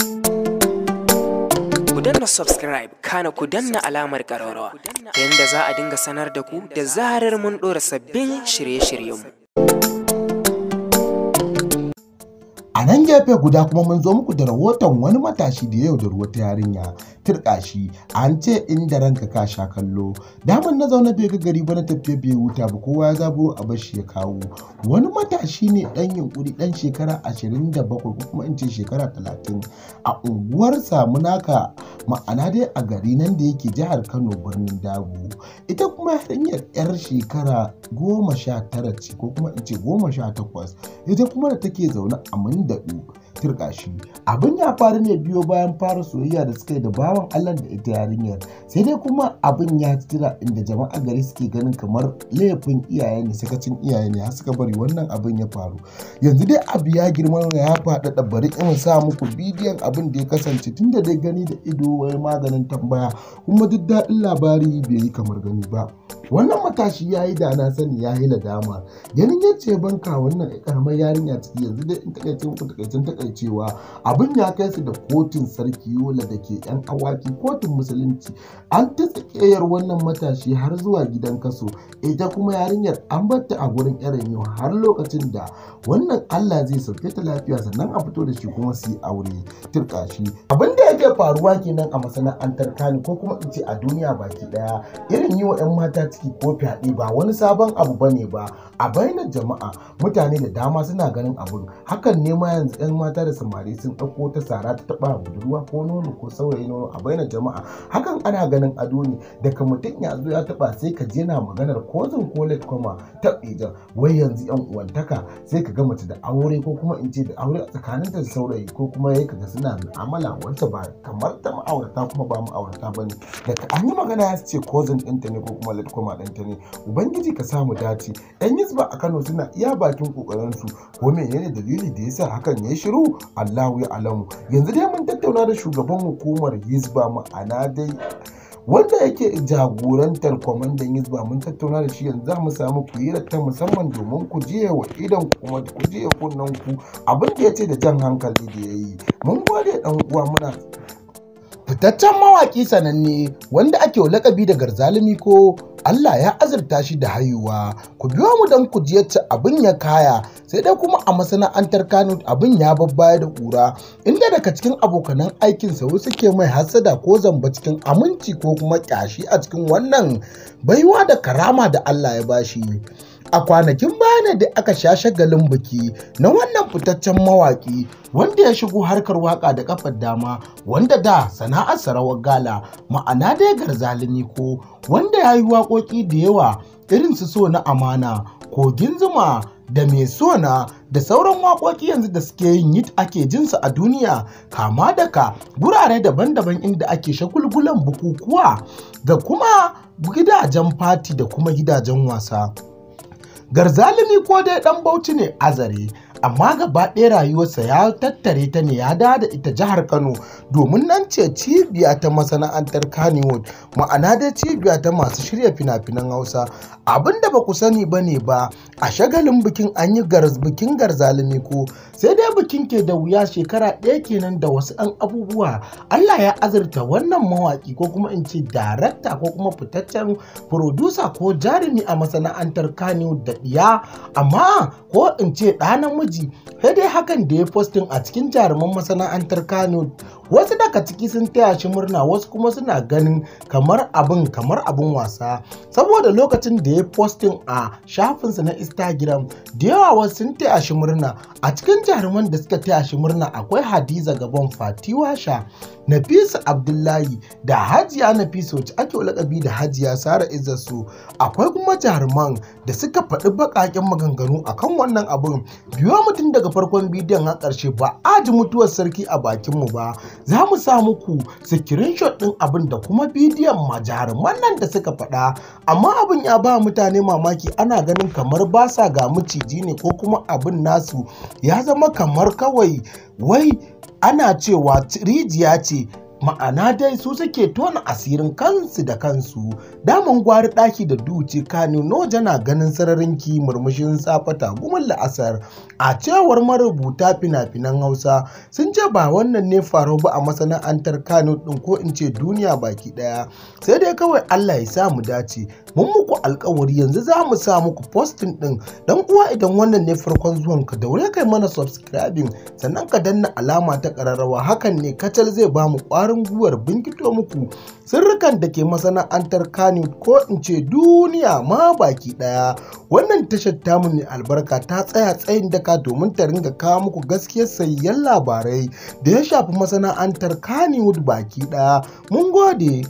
Ku danna subscribe, kana ku danna alamar ƙararrawa ta yadda za a dinga sanar da ku da zarar mun ɗora sabbin shirye-shiryenmu. A nan gefe guda kuma mun zo muku da rahoton wani matashi da yau da ruwa ta yarinya turƙa shi, an ce inda ranka ka sha kallo. Daman na zaune bai ga gari ba, na tafiye bai huta ba, kowa ya zaburo a bashi ya kawo. Wani matashi ne ɗan yunƙuri ɗan shekara 27 ko kuma in ce shekara 30 a unguwar Samunaka, ma'ana dai a gari nan da yake jihar Kano, birnin Dabo. Ita kuma yarinyar 'yar shekara 19 ce ko kuma in ce 18, ita kuma da take zaune a Mundaɗu, turƙa shi. Abin ya faru ne biyo bayan fara soyayya da suka yi da bawan Allah da ita yarinyar. Sai dai kuma abin ya tira inda jama'a gari suke ganin kamar laifin iyaye ne, sakacin iyaye ne har suka bari wannan abin ya faru. Yanzu dai abu ya girma ya faɗaɗa, bari in sa muku bidiyon abin da ya kasance, tunda dai gani da ido wai maganin tambaya, kuma duk daɗin labari bai yi kamar gani ba. Wannan matashi ya yi da na sani, ya yi ladama ganin yacce ya banka wannan karamar yarinya ciki. Yanzu dai in takaice muku takaicen takaicewa, abin ya kai su da kotun Sarki Yola da ke Yan Awaki, kotun Musulunci. An ta tsakiyar wannan matashi har zuwa gidan kaso. Ita kuma yarinyar an bar ta a gurin irin yau har lokacin da wannan Allah zai sauke ta lafiya, sannan a fito da shi kuma su yi aure, turƙa shi. Abin da yake faruwa kenan a masana'antar Kano, ko kuma in ce a duniya baki daya, irin yi wa 'yan mata ciki ko fyaɗe ba wani sabon abu bane ba a bainar jama'a. Mutane da dama suna ganin abun hakan ne ma. Yanzu 'yan mata da samari sun ɗauko ta sara ta taɓa budurwa ko nono ko saurayi nono a bainar jama'a. Hakan ana ganin ado ne. Daga mutum ya zo ya taɓa, sai ka je na maganar cousin ko late comer ta idan wai yanzu 'yan uwantaka. Sai ka ga mace da aure, ko kuma in ce da aure a tsakaninta da saurayi, ko kuma ya kaga suna mu'amala wacce ba kamar ta ma'aurata kuma ba ma'aurata ba ne. Daga an yi magana ya ce cousin ɗinta ne ko kuma late comer ɗinta ne. Ubangiji ka samu dace. Yan Hizba a Kano suna iya bakin kokarin su. Ko menene dalili da yasa hakan ya shiru, Allahu ya alamu. Yanzu dai mun tattauna da shugaban hukumar Hizba, ma'ana dai wanda yake jagorantar kwamandan Hizba, mun tattauna da shi. Yanzu za mu samu ku yi ta musamman domin ku jiye wa idan kuma ku jiye kunnen ku abin da ya ce da jan hankali da ya yi. Mun gode dan uwa. Muna fitaccen mawaƙi sananne wanda ake lakabi da Garzalimi ko Allah ya azurta shi da haihuwa. Ku biyo mu don ku ji yacce abin ya kaya. Sai dai kuma a masana'antar Kano abin ya babbaya da ƙura, inda daga cikin abokanan aikinsa wasu ke mai hassada ko zamba cikin aminci ko kuma ƙyashi a cikin wannan baiwa da karama da Allah ya bashi. A kwanakin baya ne da aka sha shagalin biki na wannan fitaccen mawaƙi wanda ya shigo harkar waka da kafar dama, wanda da sana'ar rawar gala, ma'ana dai Garzalimi ko, wanda ya yi waƙoƙi da yawa irin su So na Amana, Kogin Zuma da Mai Sona da sauran waƙoƙi yanzu da suke yin hit ake jinsu a duniya, kama daga gurare daban-daban inda ake shagulgulan bukukuwa da kuma gidajen fati da kuma gidajen wasa. Garzalimi ko dai dan Bauchi ne Azare, amma gaba ɗaya rayuwarsa ya tattare ta ne ya da ita jihar Kano, domin nan ce cibiya ta masana'antar Kannywood, ma'ana dai cibiya ta masu shirya fina-finan Hausa. Abin da ba ku sani ba ne ba, a shagalin bikin an yi bikin Garzalimi ko, sai dai bikin ke da wuya shekara ɗaya kenan da wasu ɗan abubuwa, Allah ya azurta wannan mawaƙi, ko kuma in ce darakta, ko kuma fitaccen producer ko jarumi a masana'antar Kannywood da ɗiya, amma ko in ce ɗa namiji. Sai dai hakan da ya posting a cikin jaruman masana'antar Kano, wasu daga ciki sun taya shi murna, wasu kuma suna ganin kamar abin wasa, saboda lokacin da ya posting a shafinsa na Instagram, da yawa wasu sun taya shi murna. A cikin jaruman da suka taya shi murna akwai Hadiza Gabon, Fatiwasha, Nafisa Abdullahi da Hajiya Nafisa wacce ake lakabi da Hajiya Sara Izzarsu. Akwai kuma jaruman da suka faɗi baƙaƙen maganganu akan wannan abin. Biyo mutum daga farkon bidiyon har ƙarshe, ba a ji mutuwar sarki a bakinmu ba. Za mu sa muku screenshot ɗin abin da kuma bidiyon ma jaruman nan da suka faɗa. Amma abin ya ba mutane mamaki, ana ganin kamar ba sa ga maciji ne, ko kuma abin nasu ya zama kamar kawai wai ana cewa rijiya ce. Ma'ana dai su suke tona asirin kansu da kansu. Daman gwari ɗaki da duce Kano Noja na ganin sararinki murmushin safata gumin la'asar. A cewar marubuta fina-finan Hausa sun ce ba wannan ne faru ba a masana'antar Kano ɗin ko in ce duniya baki ɗaya. Sai dai kawai Allah ya sa mu dace. Mun muku alkawari yanzu za mu sa muku posting ɗin. Dan uwa, idan wannan ne farkon zuwan ka, daure kai mana subscribing, sannan ka danna alama ta ƙararrawa. Hakan ne kacal zai ba mu ƙwarin gwiwar binkito muku sirrikan da ke masana'antar Kano ko in ce duniya ma baki ɗaya. Wannan tashar tamu mai albarka ta tsaya tsayin daka domin ta ringa kawo muku gaskiyar sayyan labarai da ya shafi masana'antar Kannywood baki ɗaya. Mun gode.